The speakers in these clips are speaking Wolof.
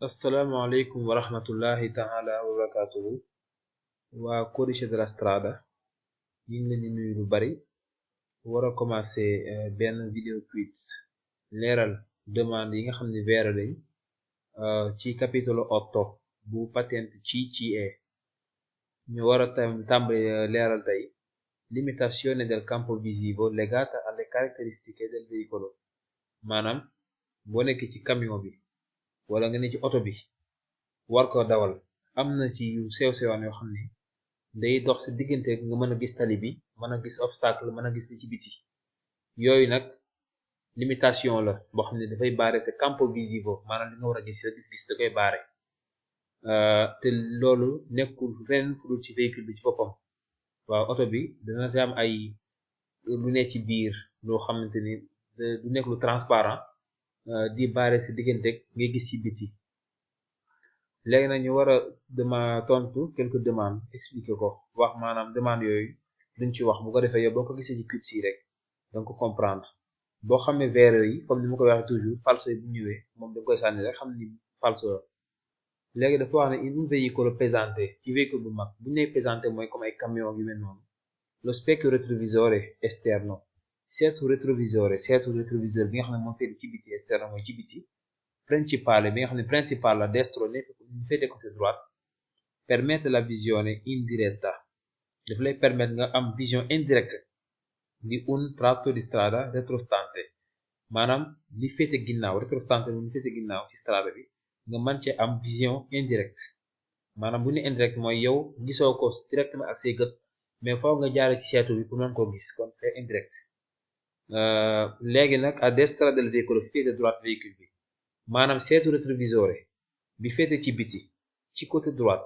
Assalamualaikum warahmatullahi ta'ala wabarakatuh. Waa Codice della Strada ñu ngi leen di nuyu lu bari war a commencer benn vidéo quiz leeral demande yi nga xam ne weer lañ ci capitolo 8 bu patente CCE. ñu war a tàmbali leeral tey limitazione del campo visivo legata alle caratteristiche del veicolo. maanaam boo nekk ci camion bi wala nga ne ci oto bi war ko dawal am na ci yu sew-sewaan yoo xam ne day dox sa diggante nga mën a gis tali bi mën a gis obstacle mën a gis li ci biti yooyu nag limitation la boo xam ne dafay baare sa campo visivo maanaam li nga war a gis sa gis-gis da koy baare te loolu nekkul fenn fu dul ci véhicule bi ci boppam. waaw oto bi dana fi am ay lu ne ci biir loo xamante ni du nekk lu transparent di baare sa diggante ngay gis ci biti. léegi nag ñu war a tontu quelques demandes expliquer ko wax maanaam demande yooyu luñ ci wax bu ko defee yow boo ko gisee ci quiz yi rek donc comprendre boo xamee verre yi comme ni ma koy waxee toujours falso yi bu ñëwee moom da koy sànni rek xam ni falso la. léegi dafa wax ne in un veicolo pesante ci véhicule bu mag bu ñu nee pesante mooy comme ay camion yu mel noonu lo specchio retrovisore esterno seetu rétroviseur bi nga xam ne moo féete ci biti esterno mooy ci biti principale bi nga xam ne principal la destro nekk féete côté droite permette la visione indiretta daf lay permettre nga am vision indirecte di un tratto di strada retrostante maanaam li féete ginnaaw retrostante li féete ginnaaw ci strada bi nga mën cee am vision indirecte maanaam bu ñu indirect mooy yow gisoo ko directement ak say gët mais foo nga jaare ci seetu bi pour mën koo gis kon c'est indirect. léegi nag à destra del veicolo féete droite véhicule bi maanaam seetu rétrovisore bi féete ci biti ci côté droite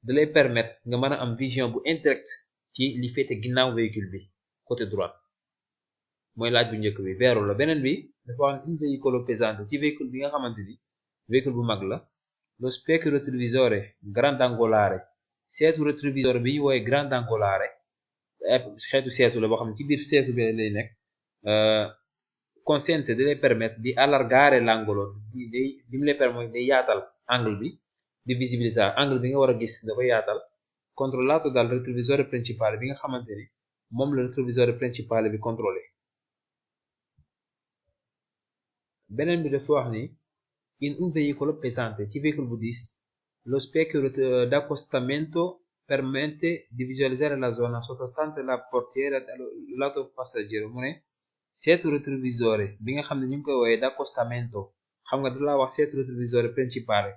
da lay permettre nga mën a am vision bu indirect ci li féete ginnaaw véhicule bi côté droite mooy laaj bu njëkk bi vero la. beneen bi dafa wax un veicolo pesante ci véhicule bi nga xamante ni véhicule bu mag la lo specchio retrovisore grandangolare seetu rétrovisore bi ñu woowe grandangolare xeetu seetu la boo xam ne ci biir seetu bi lay nekk consente da lay permettre di allargare l'angolo di mu lay permettre day yaatal angle bi di visibilità angle bi nga war a gis da koy yaatal controllato dal rétrovisore principale bi nga xamante ni moom la rétrovisore principale bi contrôlé. beneen bi dafa wax ni in un veicolo pesante ci véhicule bu diis lo specchio d'accostamento permette di visualizzare la zona sottostante la portiera lato passeggero mu ne seetu rétrovisore bi nga xam ne ñu ngi koy wooyee d'accostamento xam nga da laa wax seetu rétrovisore principale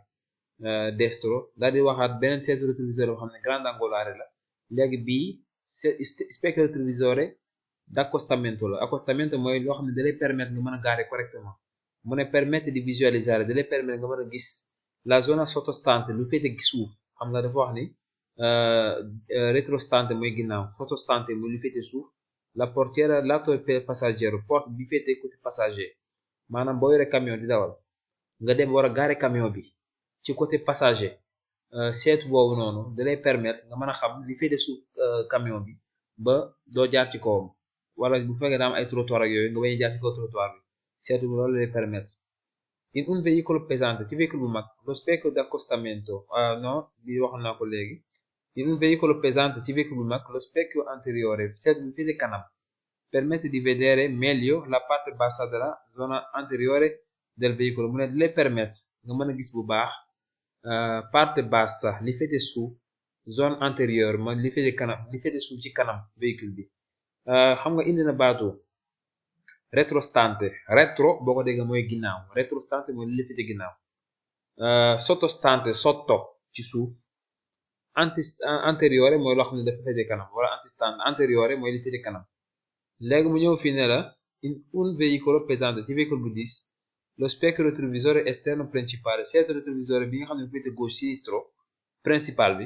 destro daal di waxaat beneen seetu rétrovisore boo xam ne grandangolare la léegi bii specchio rétrovisore d'accostamento la accostamento mooy loo xam ne da lay permettre nga mën a garer correctement mu ne permette di visualizzare da lay permettre nga mën a gis la zona sottostante lu féete suuf xam nga dafa wax ni retrostante mooy ginnaaw sottostante mooy lu féete suuf la portiera lato passeggero porte bi féete côté passager maanaam boo yore camion di dawal nga dem war a garer camion bi ci côté passager seetu boobu noonu da lay permettre nga mën a xam li féete suuf camion bi ba doo jaar ci kawam wala bu fekkee daa am ay trottoir ak yooyu nga bañ a jaar ci kaw trottoir bi seetu bi loolu lay permettre. in un veicolo pesante ci véhicule bu mag lo specchio d'accostamento non bi waxoon naa ko léegi. in un veicolo pesante ci véhicule bu mag lo specchio anteriore seetu bi féete kanam permette di vedere meglio la parte bassa della zona anteriore del veicolo mu ne di lay permettre nga mën a gis bu baax parte bassa li féete suuf zone antérieure mooy li féete kanam li féete suuf ci kanam véhicule bi xam nga indi na baatu retrostante retro boo ko déggee mooy ginnaaw retrostante mooy li féete ginnaaw sottostante sotto ci suuf antériore mooy loo xam ne dafa féete kanam wala antistante antériore mooy li féete kanam. léegi mu ñëw fii ne la in un veicolo pesante ci véhicule bu diis lo specchio retrovisore esterno principale seetu rétrovisore bi nga xam ne féete gauche sinistro principal bi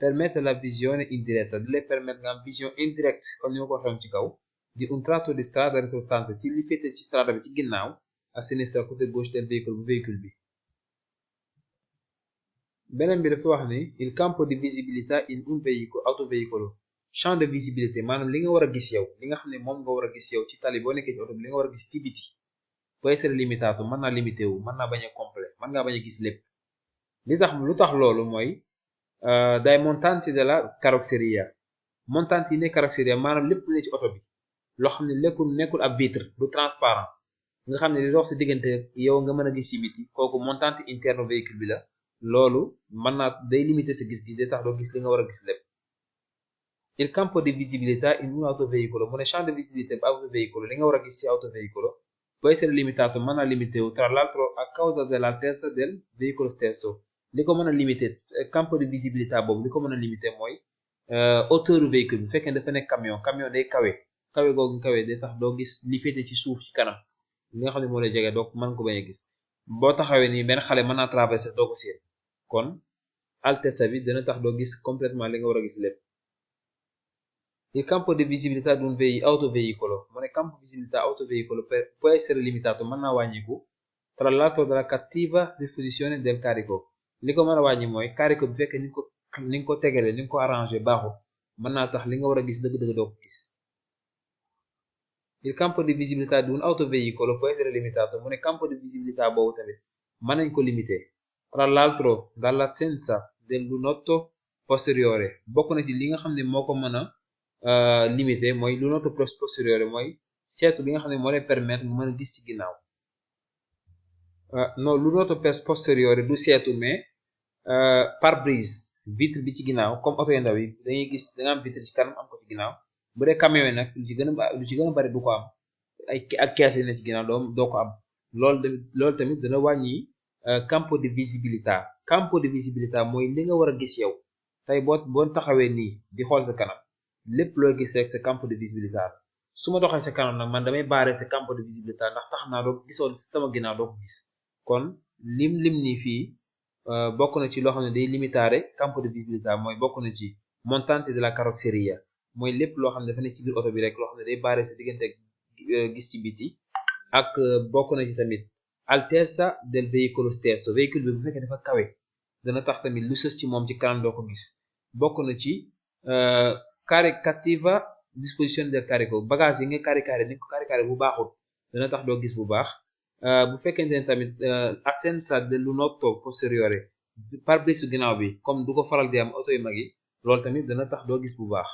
permette la visione indiretta di lay permettre nga am vision indirecte comme ni ma ko waxee ci kaw di un tratto di strada retrostante ci li féete ci strada bi ci ginnaaw a sinistra côté gauche del véhicule bu véhicule bi. beneen bi dafa wax ni il campo di visibilità in un veicolo autoveicolo champ de visibilité maanaam li nga war a gis yow li nga xam ne moom nga war a gis yow ci tali boo nekkee ci oto bi li nga war a gis ci biti può essere limitato mën naa limité wu mën naa bañ a complet mën ngaa bañ a gis lépp lu tax loolu mooy dai montanti della carrozzeria montanti yi ne carrozzeria maanaam lépp lu ne ci oto bi loo xam ne nekkul ab vitre du transparent nga xam ne di dox si diggante yow nga mën a gis ci biti kooku montante interne véhicule bi la loolu mën naa day limiter sa gis-gis day tax doo gis li nga war a gis lépp. Il campo di visibilità in un autoveicolo mu ne champ de visibilité bu autoveicolo li nga war a gis ci autoveicolo può essere limitato mën naa limité wu tra l'altro a causa dell'altezza del veicolo stesso li ko mën a limité campo di visibilità boobu li ko mën a limité mooy hauteur véhicule bi bu fekkee dafa nekk camion day kawe googu kawe day tax doo gis li féete ci suuf ci kanam li nga xam ne moo lay jege doo mën ko bañ a gis boo taxawee nii benn xale mën naa traverser doo ko seen kon altezza bi dina tax doo gis complètement li nga war a gis lépp. Il campo di visibilità di un autoveicolo mu ne campo di visibilità autoveicolo può essere limitato mën naa wàññiku tra l'altro dalla cattiva disposizione del carico li ko mën a wàññi mooy carico bi fekkee ni nga ko tegalee ni nga ko arrangé baaxul mën naa tax li nga war a gis dëgg-dëgg doo ko gis. Il campo di visibilità di un autoveicolo può essere limitato mu ne campo di visibilità boobu tamit mën nañ ko limité tra l'altro dall'assenza del lunotto posteriore bokk na ci li nga xam ne moo ko mën a limité mooy lunotto posteriore mooy seetu bi nga xam ne moo lay permettre nga mën a gis ci ginnaaw non lunotto posteriore du seetu mais pare-brise vitre bi ci ginnaaw comme oto yu ndaw yi dañuy gis da nga am vitre ci kanam am ko ci ginnaaw bu dee camion yi nag lu ci gën a bari du ko am ak kees yi ne ci ginnaaw doo ko am loolu tamit dana wàññi campo di visibilità mooy li nga war a gis yow tey boo taxawee nii di xool sa kanam lépp loo gis rek sa campo di visibilità la su ma doxee sa kanam nag man damay baaree sa campo di visibilità ndax tax naa doo gisoon sama ginnaaw doo ko gis kon lim nii fii bokk na ci loo xam ne day limitare campo di visibilità mooy bokk na ci montante della carrozzeria mooy lépp loo xam ne dafa nekk ci biir oto bi rek loo xam ne day baare sa diggante gis ci biti ak bokk na ci tamit altezza del veicolo stesso véhicule bi bu fekkee dafa kawe dana tax tamit lu sës ci moom ci kanam doo ko gis bokk na ci cattiva disposizione del carico bagage yi nga caricare ni ko caricare bu baaxul dana tax doo gis bu baax bu fekkente ne tamit assenza del lunotto posteriore pare-brise ginnaaw bi comme du ko faral di am oto yu mag yi loolu tamit dana tax doo gis bu baax.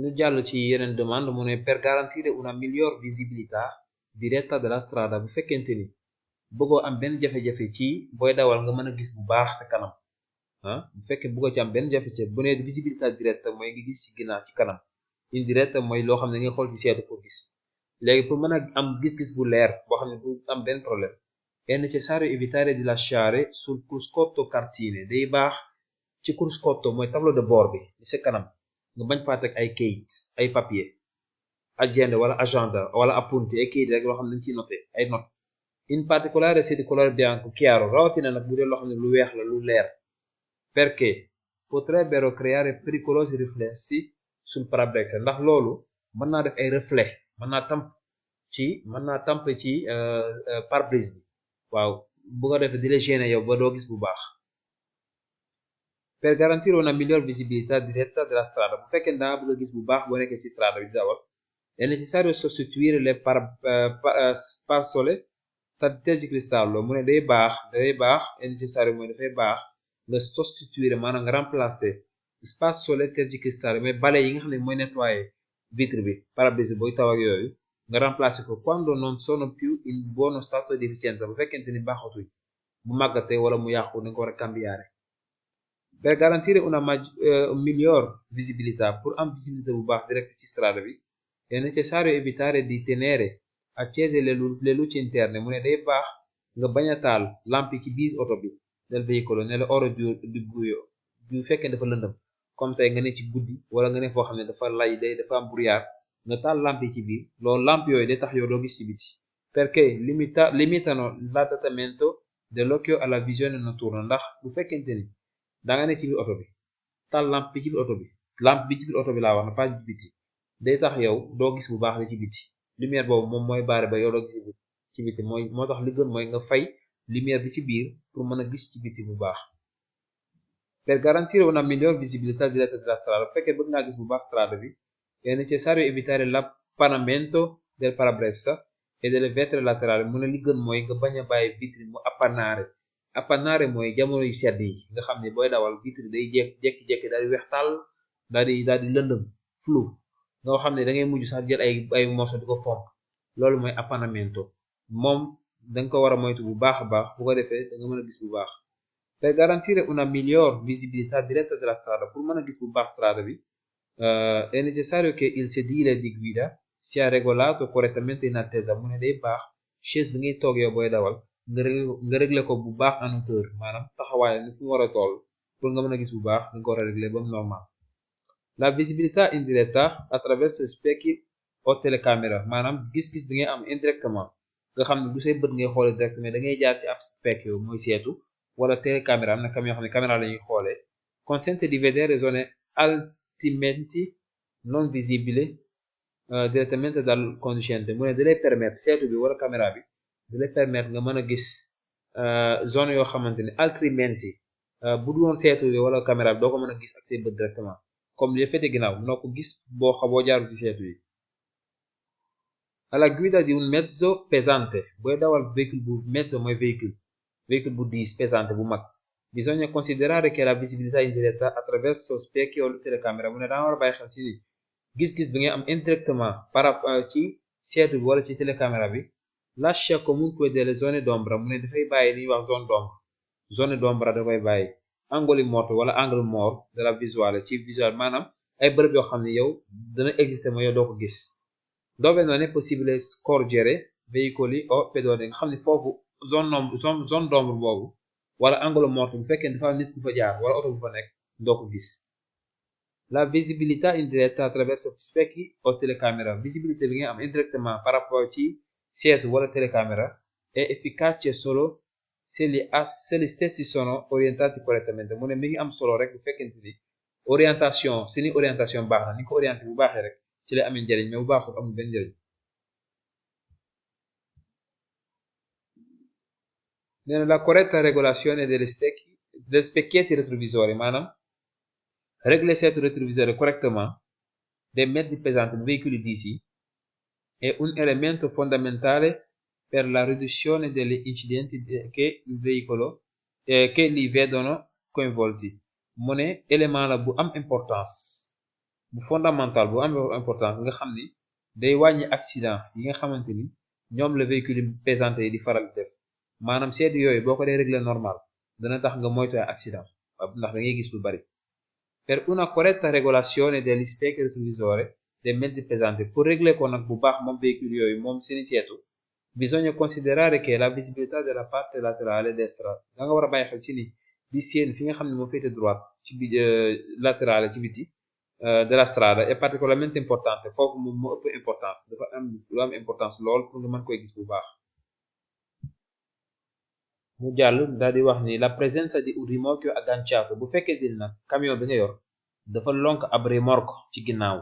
ñu jàll ci yeneen demande mu ne per garantire una miglior visibilità diretta della strada bu fekkente ni bëggoo am benn jafe-jafe ci booy dawal nga mën a gis bu baax sa kanam bu fekkee bëggoo ci am benn jafe-jafe bu ne visibilità diretta mooy nga gis ci ginnaaw ci kanam indiretta mooy loo xam ne nga xool ci seetu pour gis léegi pour mën a am gis-gis bu leer boo xam ne du am benn problème è necessario evitare di lasciare sul cruscotto cartine day baax ci cruscotto mooy tableau de bord bi ci sa kanam nga bañ faa teg ay kayit ay papier agenda wala appunti ay kayit rek loo xam ne dañ ciy noté ay note in particolare se di colore bianco chiaro rawatina nag bu dee loo xam ne lu weex la lu leer perché potrebbero creare pericolosi riflessi sul parabrezza ndax loolu mën naa def ay reflet mën naa tamp ci pare-brise bi waaw bu ko defee di la gêner yow ba doo gis bu baax. Per garantire una miglior visibilità diretta della strada bu fekkee da nga bëgg a gis bu baax boo nekkee ci strada bi di dawal è necessario sostituire le sparsole tergicristallo mu ne day baax è necessario mooy dafay baax nga sostituire maanaam nga remplacer sparsole tergicristallo mooy bale yi nga xam ne mooy nettoyer vitre bi pare-brise booy taw ak yooyu nga remplacer ko quando non sono più in buono stato di efficienza bu fekkente ni baaxatuñ bu màggatee wala mu yàqu da nga ko war a cambiare. Per garantire una miglior visibilità pour am visibilità bu baax direct ci strada bi è necessario evitare di tenere accese le luci interne mu ne day baax nga bañ a taal lampi ci biir oto bi del veicolo nelle ore di buio bu fekkee dafa lëndëm comme tey nga ne ci guddi wala nga ne foo xam ne dafa lay dafa am brouillard nga taal lampi ci biir loolu lamp yooyu day tax yow doo gis ci biti perché limitano l'adattamento dell'occhio alla visione notturna ndax bu fekkente ni da nga ne ci biir oto bi taal lampe bi ci biir oto bi lampe bi ci biir oto bi laa wax na pas ci biti day tax yow doo gis bu baax la ci biti lumière boobu moom mooy baare ba yow doo gis ci biti moo tax li gën mooy nga fay lumière bi ci biir pour mën a gis ci biti bu baax. Per garantire una miglior visibilità diretta della strada bu fekkee bëgg ngaa gis bu baax strada bi è necessario evitare l'appanamento del parabrezza e delle vetre laterali mu ne li gën mooy nga bañ a bàyyi vitre mu appannare mooy jamono yu sedd yi nga xam ne booy dawal vitre day jékki-jékki daal di weex tàll daal di lëndëm flou nga xam ne da ngay mujj sax jël ay morceau di ko fomp loolu mooy appannamento moom da nga ko war a moytu bu baax a baax bu ko defee da nga mën a gis bu baax. Per garantire una miglior visibilità diretta della strada pour mën a gis bu baax strada bi è necessario che il sedile di guida sia regolato correttamente in attesa mu ne day baax chaise bi ngay toog yow booy dawal nga régler ko bu baax en hauteur maanaam taxawaay ni fu mu war a toll pour nga mën a gis bu baax da nga ko war a régler ba mu normal. La visibilità indiretta attraverso specchi o telecamera maanaam gis-gis bi ngay am indirectement nga xam ne bu say bët ngay xoolee directement da ngay jaar ci ab specchio mooy seetu wala telecamera am na cam yoo xam ne caméra la ñuy xoolee consente di vedere zone altrimenti non visibili direttamente dal conducente mu ne da lay permettre seetu bi wala caméra bi da lay permettre nga mën a gis zone yoo xamante ne altrimenti bu dul woon seetu bi wala caméra bi doo ko mën a gis ak say bët directement comme li fete ginnaaw noo ko gis boo jaarul ci seetu yi. Alla guida di un mezzo pesante booy dawal véhicule bu mezzo mooy véhicule bu diis pesante bu mag bisogna considerare che la visibilità indiretta attraverso specchi o telecamera mu ne danga war a bàyyi xel ci ni gis-gis bi ngay am indirectement ci seetu bi wala ci telecamera bi lascia comunque delle zone d'ombra mu ne dafay bàyyi li ñuy wax zone d'ombra dafay bàyyi angoli morti wala angle mort de la visuale ci visual maanaam ay bërëb yoo xam ne yow dana exister ma yow doo ko gis dove non è possibile scorgere veicoli o pedoni nga xam ne foofu zone d'ombre boobu wala angolo morto bu fekkee dafa am nit ku fa jaar wala oto bu fa nekk doo ko gis. La visibilità indiretta attraverso specchi o telecamera visibilité bi nga am indirectement par rapport ci seetu wala telecamera è efficace solo se gli stessi sono orientati correttamente mu ne mi ngi am solo rek bu fekkente ni seeni orientation baax na ni ko orienté bu baaxee rek ci lay amee njëriñ mais bu baaxul amul benn njëriñ. nee la corretta regolazione degli specchietti retrovisori maanaam régler seetu rétrovisore correctement dei mezzi pesanti bu veicoli diisi è un elemento fondamentale per la riduzione degli incidenti che li vedono coinvolti mu ne élément la bu am importance bu fondamental bu am importance nga xam ni day wàññi accident yi nga xamante ni ñoom la véhicule pesante yi di faral di def maanaam seetu yooyu boo ko dee régler normal dana tax nga moytu ay accident ndax da ngay gis lu bari. Per una corretta regolazione degli specchi retrovisori dei mezzi pesanti pour régler ko nag bu baax moom véhicule yooyu moom seeni seetu bisogna considerare che la visibilità della parte laterale destra da nga war a bàyyi xel ci ni di seen fi nga xam ne moo féete droite ci laterale ci biti della strada è particolarmente importante foofu moom moo ëpp importance dafa am lu am importance lool pour nga mën koy gis bu baax. mu jàll daal di wax ni la presenza di un rimorchio agganciato bu fekkee dil nag camion bi nga yor dafa lonk ab rimorque ci ginnaaw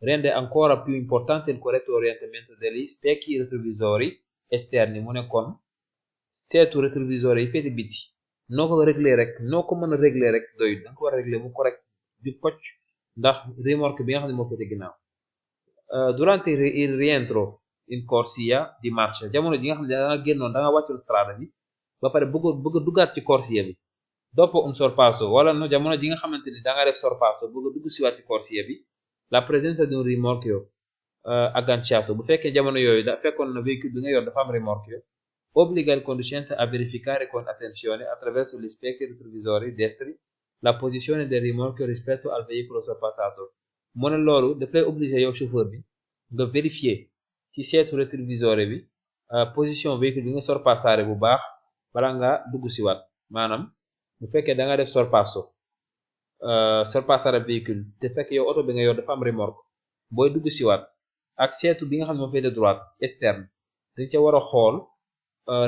rende ancora più importante il corretto orientamento degli specchi retrovisori esterni mu ne kon seetu rétrovisori yi féete biti noo ko mën a régler rek doyut da nga ko war a régler mu correct ju kocc ndax remorque bi nga xam ne moo féete ginnaaw durante il rientro in corsia di marcia jamono ji nga xam ne da nga génnoon da nga wàccul strada bi ba pare bëgg a duggaat ci corsia bi dopo un sorpasso wala no jamono ji nga xamante ni da nga def sorpasso bëgg a dugg siwaat ci corsia bi la presenza di un rimorchio agganciato bu fekkee jamono yooyu fekkoon na véhicule bi nga yor dafa am rimorchio obbliga il conducente a verificare con attenzione attraverso gli specchi retrovisori destri la posizione del rimorchio rispetto al veicolo sorpassato mu ne loolu daf lay obligé yow chauffeur bi nga vérifier ci seetu rétroviseur bi position véhicule bi nga sorpassare bu baax bala nga dugg si waat maanaam bu fekkee da nga def sorpassare véhicule te fekk yow oto bi nga yor dafa am remorque booy dugg si waat ak seetu bi nga xam ne moo féete droite externe dañ ca war a xool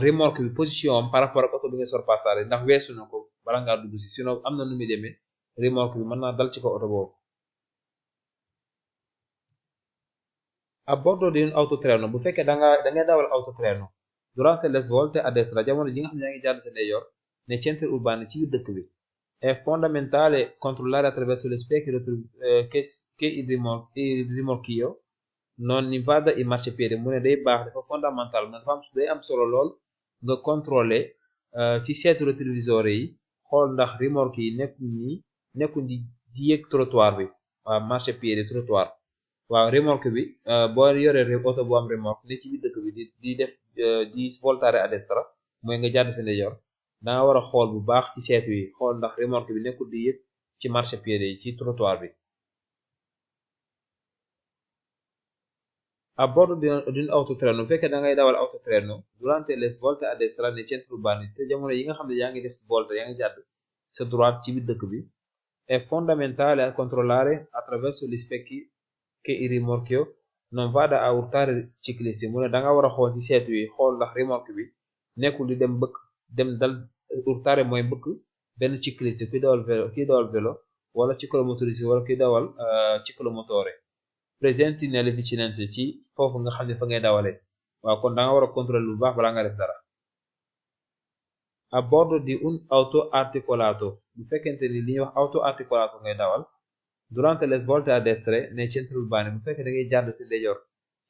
remorque bi position am par rapport ak oto bi nga sorpassare ndax weesu na ko bala ngaa dugg si sinon am na nu muy demee remorque bi mën naa dal ci ko oto boobu. A bordo di un autotreno bu fekkee da ngay dawal autotreno durante le svolte a destra jamono ji nga xam ne yaa ngi jàdd sa ndeyjoor nei centri urbani ci biir dëkk bi è fondamentale controllare attraverso le specchi che il rimorchio non invada i marciapiede mu ne day baax dafa fondamental man dafa am day am solo lool nga contrôler ci seetu rétroviseur yi xool ndax remorque yi nekkuñ di yéeg trottoir bi waaw marciapiede trottoir waaw remorque bi boo yoree oto bu am remorque ne ci biir dëkk bi di def di voltare a destra mooy nga jàdd sa ndeyjoor da nga war a xool bu baax ci seetu yi xool ndax remorque bi nekkul di yéeg ci marciapiede yi ci trottoir bi. A bordo di un autotreno bu fekkee da ngay dawal autotreno durante le svolte a destra nei centri urbani te jamono yi nga xam ne yaa ngi def svolte yaa ngi jàdd sa droite ci biir dëkk bi è fondamentale controllare attraverso gli specchi che il rimorchio non vada a urtare ciclisti mu ne da nga war a xool ci seetu yi xool ndax remorque bi nekkul di dem dal urtare mooy mbëkk benn cicliste kuy dawal vélo wala ciclomotoriste wala kuy dawal ciclomotore présenti nelle vicinanze ci foofu nga xam ne fa ngay dawale waaw kon da nga war a contrôler bu baax balaa nga def dara. A bordo di un auto articolato bu fekkente ni li ñuy wax auto articolato ngay dawal durante le svolte a destra nei centri urbani bu fekkee da ngay jàdd si ndeyjoor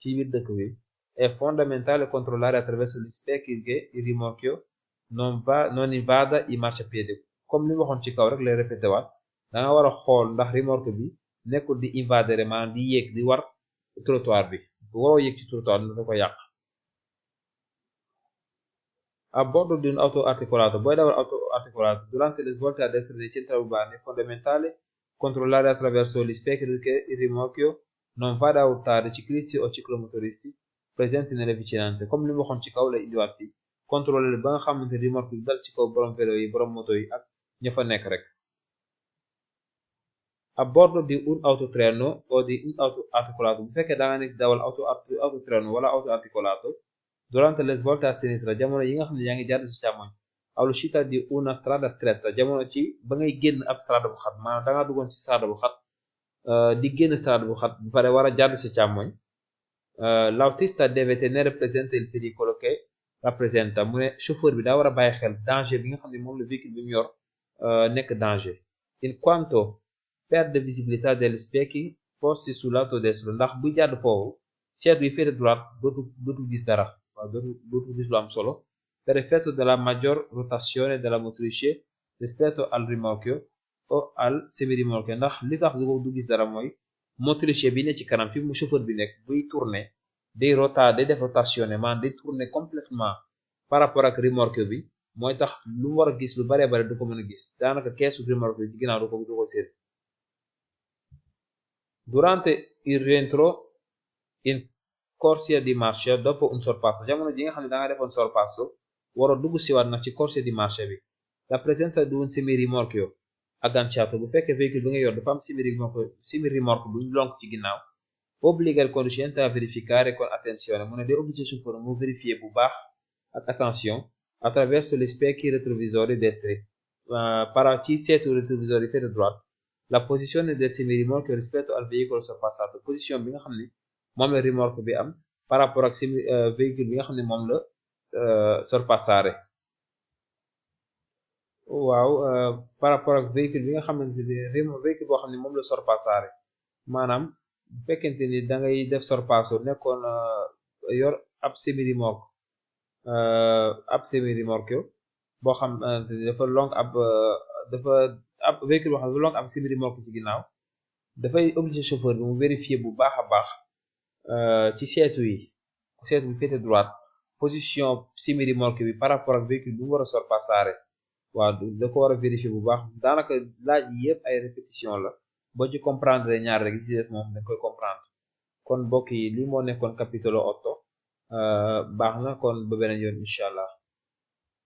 ci biir dëkk bi è fondamentale controllare attraverso gli specchi che il rimorchio non invada i marciapiedi comme li waxoon ci kaw rek lay répété waat da nga war a xool ndax remorque bi nekkul di invadere maanaam di yéeg di war trottoir bi waroo yéeg ci trottoir bi dafa ko yàq. A bordo di un auto articolato booy dawal auto articolato durante le svolte a destra nei centri urbani è fondamentale controllare attraverso gli specchi che il rimorchio non vada a urtare ciclisti o ciclomotoristi presenti nelle vicinanze comme li mu waxoon ci kaw lay indiwaat fii contrôler ba nga xamante remorque bi dal ci kaw borom vélo yi borom moto yi ak ña fa nekk rek. A bordo di un autotreno o di un auto articolato bu fekkee da nga nekk dawal autotreno wala auto articolato durante le svolte a sinistra jamono yi nga xam ne yaa ngi jàdd ci càmmoñ all'uscita di una strada stretta jamono ci ba ngay génn ab strada bu xat maanaam da nga duggoon ci strada bu xat di génn strada bu xat bu pare war a jàdd ci càmmoñ l'autista deve tenere presente il pericolo che rappresenta mu ne chauffeur bi daa war a bàyyi xel danger bi nga xam ne moom la véhicule bi mu yor nekk danger in quanto perde visibilità degli specchi posti sul lato destro ndax bu jàdd foofu seetu yi féete droite dootul gis dara waaw dootul gis lu am solo per effetto della maggior rotazione della motrice rispetto al rimorchio o al semirimorchio ndax li tax du gis dara mooy motrice bi ne ci kanam fi mu chauffeur bi nekk buy tourner day def rotazione maanaam day tourner complètement par rapport ak remorque bi mooy tax lu mu war a gis lu baree bare du ko mën a gis daanaka keesu remorque bi ci ginnaaw du ko seet. Durante il rientro in corsia di marcia dopo un sorpasso jamono ji nga xam ne da nga defoon sorpasso war a dugg siwaat nag ci corsia di marcia bi la presenza di un semirimorchio agganciato bu fekkee véhicule bi nga yor dafa am semirimorque bu ñu lonk ci ginnaaw obbliga il conducente a verificare con attenzione mu ne day obligé chauffeur mu vérifier bu baax ak attention attraverso gli specchi retrovisori destri ci seetu rétroviseur yi féete droite la posizione del semirimorchio rispetto al veicolo sorpassato position bi nga xam ne moom la remorque bi am par rapport ak véhicule bi nga xam ne moom la sorpassare waaw par rapport ak véhicule bi nga xamante ne véhicule boo xam ne moom la sorpassare maanaam bu fekkente ni da ngay def sorpasso nekkoon yor ab semi-remorque boo xam dafa lonk ab véhicule boo xam ne dafa lonk ab semi-remorque ci ginnaaw dafay obligé chauffeur bi mu vérifier bu baax a baax ci seetu bi féete droite position semi-remorque bi par rapport ak véhicule bi mu war a sorpassare waaw da ko war a vérifier bu baax daanaka laaj yi yëpp ay répétition la boo ci comprendre ñaar rek ci des moom dañ koy comprendre kon mbokk yi lii moo nekkoon capitolo 8 baax na kon ba beneen yoon incha allah